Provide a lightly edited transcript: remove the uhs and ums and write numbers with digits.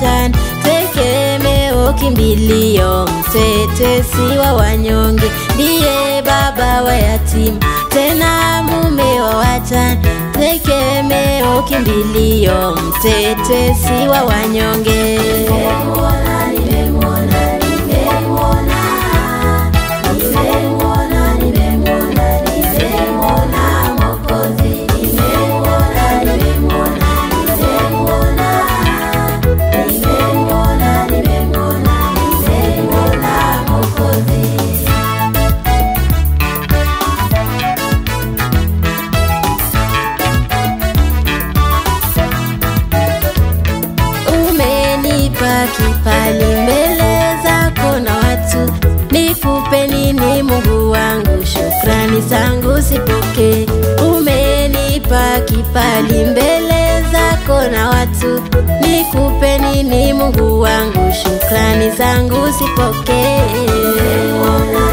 wajane, tegemeo kimbilio, mtetezi wa wanyonge, ndiye baba wa yatima, tena mume wa wajane, tegemeo kimbilio, mtetezi wa wanyonge. Nimemuona, nimemuona, nimemuona, nimemuona, nimemuona, nimemuona Mwokozi. Nimemuona, nimemuona, nimemuona, nimemuona, nimemuona, nimemuona Mwokozi. Umenipa kibali mbele zako na watu, nikupe nini Mungu wangu? Shukrani zangu zipokee. Umenipa kibali mbele zako na watu, nikupe nini Mungu wangu? Shukrani zangu zipokee. Nimemuona,